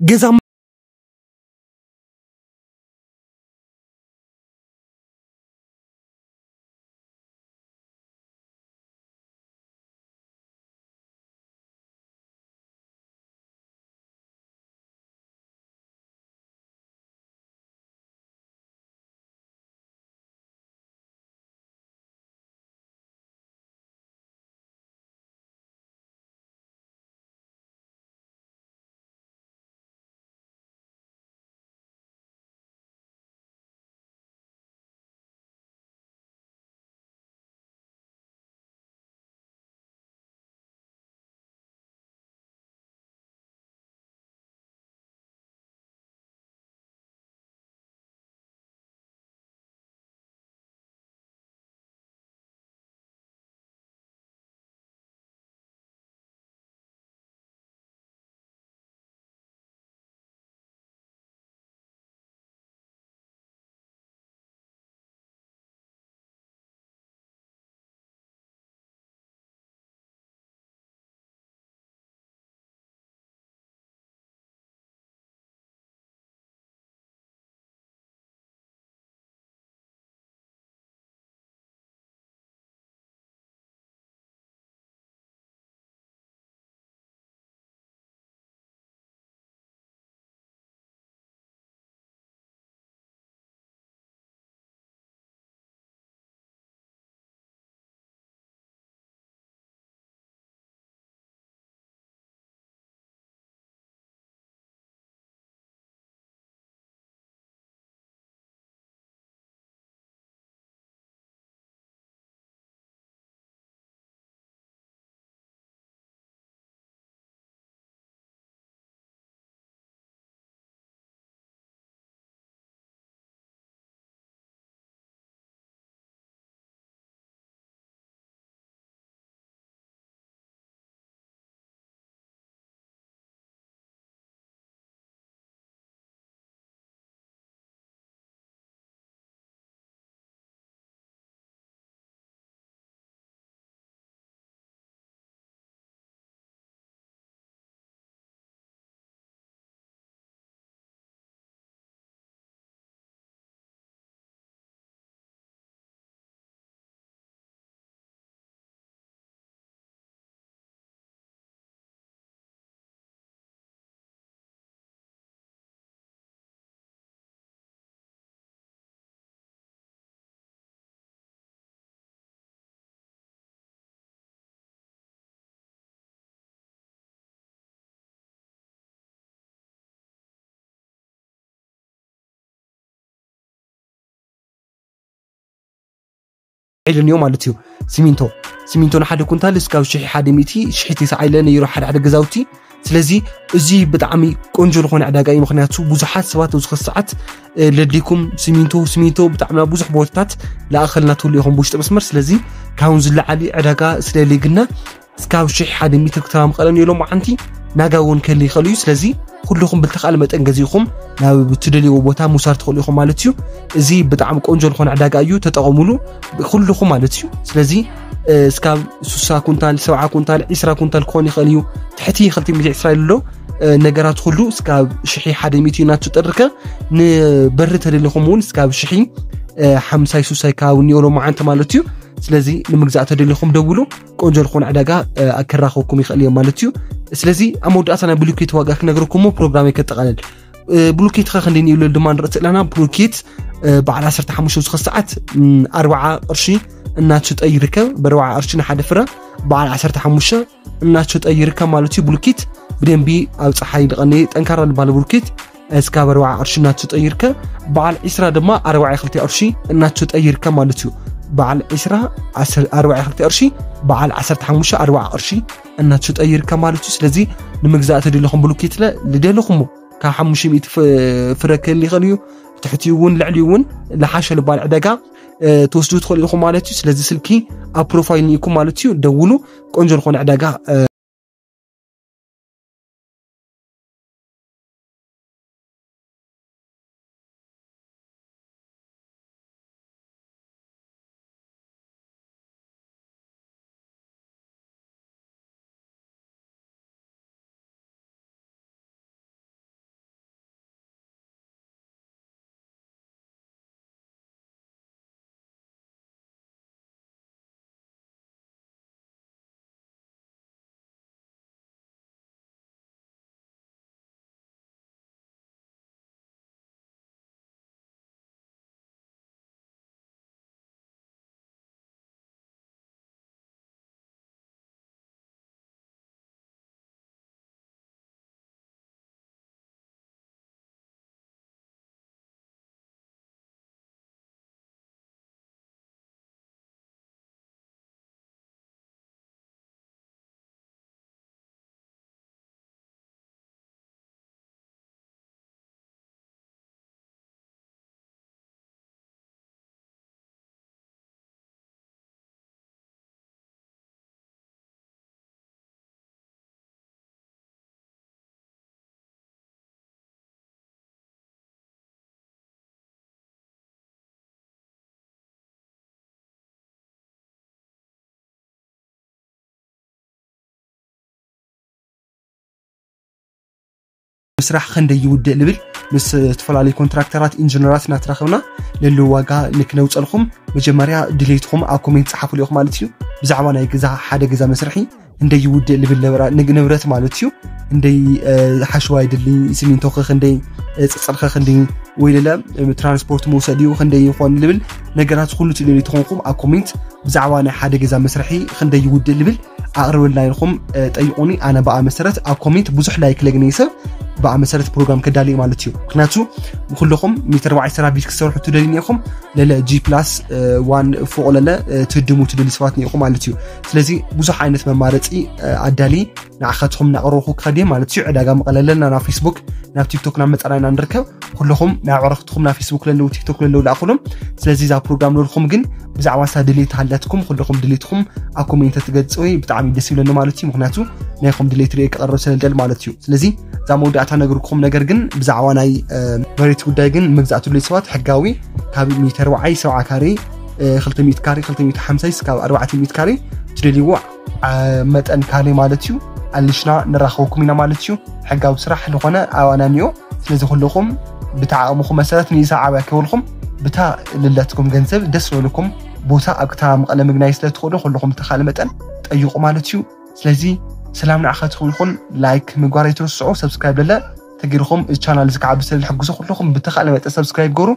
ገዛ ኢሉን እዩ ማለት እዩ። ሲሚንቶ ሲሚንቶ ንሓደ ኩንታል እስካብ ሽሕ ሓደ ሚእቲ፣ ሽሕ ትስዓ ኢለ ነይሩ ሓደ ሓደ ገዛውቲ። ስለዚ እዚ ብጣዕሚ ቆንጆ ዝኾነ ዕዳጋ እዩ። ምኽንያቱ ብዙሓት ሰባት ኣብዚ ኸዚ ሰዓት ለዲኩም ሲሚንቶ ሲሚንቶ ብጣዕሚ ናብ ብዙሕ ቦታታት ለኣኸልና ትብሉ ኢኹም ብውሽጢ መስመር። ስለዚ ካብን ዝለዓሊ ዕዳጋ ስለለይግና እስካብ ሽሕ ሓደ ሚእቲ ክተማምቐለን እዮም። ሎማዓንቲ ናጋ እውን ከሊ ይኽእል እዩ። ስለዚ ኩልኹም ብልተኻእለ መጠን ገዚእኹም ናብ ትደልይዎ ቦታ ምውሳድ ትኽእሉ ኢኹም ማለት እዩ። እዚ ብጣዕሚ ቆንጆ ዝኾነ ዕዳጋ እዩ፣ ተጠቐሙሉ ኩልኹም ማለት እዩ። ስለዚ እስካብ ሱሳ ኩንታል፣ ሰብዓ ኩንታል፣ ዒስራ ኩንታል ክኾን ይኽእል እዩ። ትሕቲ ክልተ ሚእቲ ዒስራ ኣሎ። ነገራት ኩሉ እስካብ ሽሒ ሓደ ሚእቲ እናተጠርከ፣ ንበሪ ተደሊኹም እውን እስካብ ሽሒ ሓምሳይ ሱሳይ ከባቢ እኒኦ ሎማዓንቲ ማለት እዩ። ስለዚ ንምግዛእ ተደሊኹም ደውሉ። ቆንጆ ዝኾነ ዕዳጋ ኣከራኸብኩም ይኽእል እዮም ማለት እዩ። ስለዚ ኣብ መወዳእታ ናይ ብሉኬት ዋጋ ክነግረኩም ፕሮግራመይ ከጠቓልል። ብሉኬት ኸ ክንደይ ንብለሉ ድማ ንርኢ ኣለና። ብሉኬት በዓል ዓሰርተ ሓሙሽተ ዝኸ ሰዓት ኣርባዓ ቅርሺ እናተሸጠ ይርከብ። ብኣርባዓ ቅርሺ ንሓደ ፍረ በዓል ዓሰርተ ሓሙሽተ እናተሸጠ ይርከብ ማለት እዩ። ብሉኬት ብደንቢ ኣብ ፀሓይ ንቐኒ ጠንካራ ዝበሃል ብሉኬት እስካብ ኣርባዓ ቅርሺ እናተሸጠ ይርከብ። በዓል ዒስራ ድማ ኣርባዓ ክልተ ቅርሺ እናተሸጠ ይርከብ ማለት እዩ። በዓል ዒስራ ኣርባዓ ክልተ ቅርሺ፣ በዓል ዓሰርተ ሓሙሽተ ኣርባዓ ቅርሺ እናተሸጠ ይርከብ ማለት እዩ። ስለዚ ንምግዛእ ተደለኹም ብሉኬት ለ ልደለኹሞ ካብ ሓሙሽተ ሚእቲ ፍረ ክህል ይኽእል እዩ። ትሕቲ እውን ልዕሊ እውን ለሓሸ ልባል ዕደጋ ትወስዱ ትኽእሉ ኢኹም ማለት እዩ። ስለዚ ስልኪ ኣብ ፕሮፋይል ኒኢኩም ማለት እዩ። ደውሉ። ቆንጆ ዝኾነ ዕዳጋ ምስራሕ ክንደይ ይውድእ ልብል ምስ ዝተፈላለዩ ኮንትራክተራት ኢንጂነራት እናተራኸብና ለለዉ ዋጋ ንክነውፀልኩም መጀመርያ ድሌትኹም ኣብ ኮሜንት ፀሓፉ ኢኹም ማለት እዩ። ብዛዕባ ናይ ገዛ ሓደ ገዛ መስርሒ እንደይ ይውድእ ልብል ንብረት ማለት እዩ። እንደይ ሓሽዋ ይድሊ፣ ሲሚንቶ ክንደይ፣ ፀፀር ክንደይ፣ ወይ ለለ ትራንስፖርት መውሰድ እዩ ክንደይ ይኾን ልብል ነገራት ኩሉ ትደልዩ ተኾንኩም ኣብ ኮሜንት ብዛዕባ ናይ ሓደ ገዛ መስርሒ ክንደይ ይውድእ ልብል ኣቕርብልና ኢልኩም ጠይቁኒ። ኣነ ብኣ መሰረት ኣብ ኮሜንት ብዙሕ ላይክ ለግነይ ሰብ ብኣ መሰረት ፕሮግራም ከዳልዩ ማለት እዩ። ምክንያቱ ኩለኹም ሜተር ባዓይ ሰራቢት ክሰርሑ ትደልዩ ኒኹም ለለ ጂ ፕላስ ዋን ፎቕ ለለ ትህድሙ ትደልዩ ሰባት ኒኹም ማለት እዩ። ስለዚ ብዙሕ ዓይነት መማረፂ ኣዳሊ ንዓኻትኩም እናቕረብኩ ክኸድ እየ ማለት እዩ። ዕዳጋ መቐለለና ናብ ፌስቡክ ናብ ቲክቶክ ናብ መፀናይና ንርከብ። ኩለኹም ናይ ኣዕረኽትኹም ናብ ፌስቡክ ለለዉ ቲክቶክ ለለዉ ላእኹሎም። ስለዚ እዛ ፕሮግራም ለልኩም ግን ብዛዕባ ሳ ድሌት ሃላትኩም ኩለኹም ድሌትኩም ኣብ ኮሜንት ትገልጽ ወይ ብጣዕሚ ደስ ይብለኒ ማለት እዩ። ምክንያቱ ናይኹም ድሌት ርኤ ክቐርብ ስለደል ማለት እዩ። ስለዚ እዛ መወዳእታ ነገርኩም ነገር ግን ብዛዕባ ናይ መሬት ጉዳይ ግን መግዛእቱ ድሌት ሰባት ሕጋዊ ካብ ሚእቲ ኣርባዓይ ሰብዓ ካሬ ክልተ ሚእቲ ካሬ ክልተ ሚእቲ ሓምሳይ ስካብ ኣርባዕተ ሚእቲ ካሬ ትደልይዎ መጠን ካሬ ማለት እዩ። ኣልሽና ንራኸብኩም ኢና ማለት እዩ። ሕጋዊ ስራሕ ዝኾነ ኣባና እኒኦ። ስለዚ ኩለኹም ብታ ዓቕምኹም መሰረት ንኢሳ ዓብያ ከይበልኩም ብታ ልለትኩም ገንዘብ ደስ ዝበልኩም ቦታ ኣብ ከተማ መቐለ ምግናይ ስለ ትኽእሉ ኩለኹም ብተኻለ መጠን ጠይቑ ማለት እዩ። ስለዚ ሰላም ንዓኻትኩም ይኹን። ላይክ ምግባር ኣይትርስዑ። ሰብስክራይብ ለለ ተጊርኩም ቻናል እዚ ክዓቢ ስለ ዝሕግዙ ኩለኹም ብተኻለ መጠን ሰብስክራይብ ገሩ።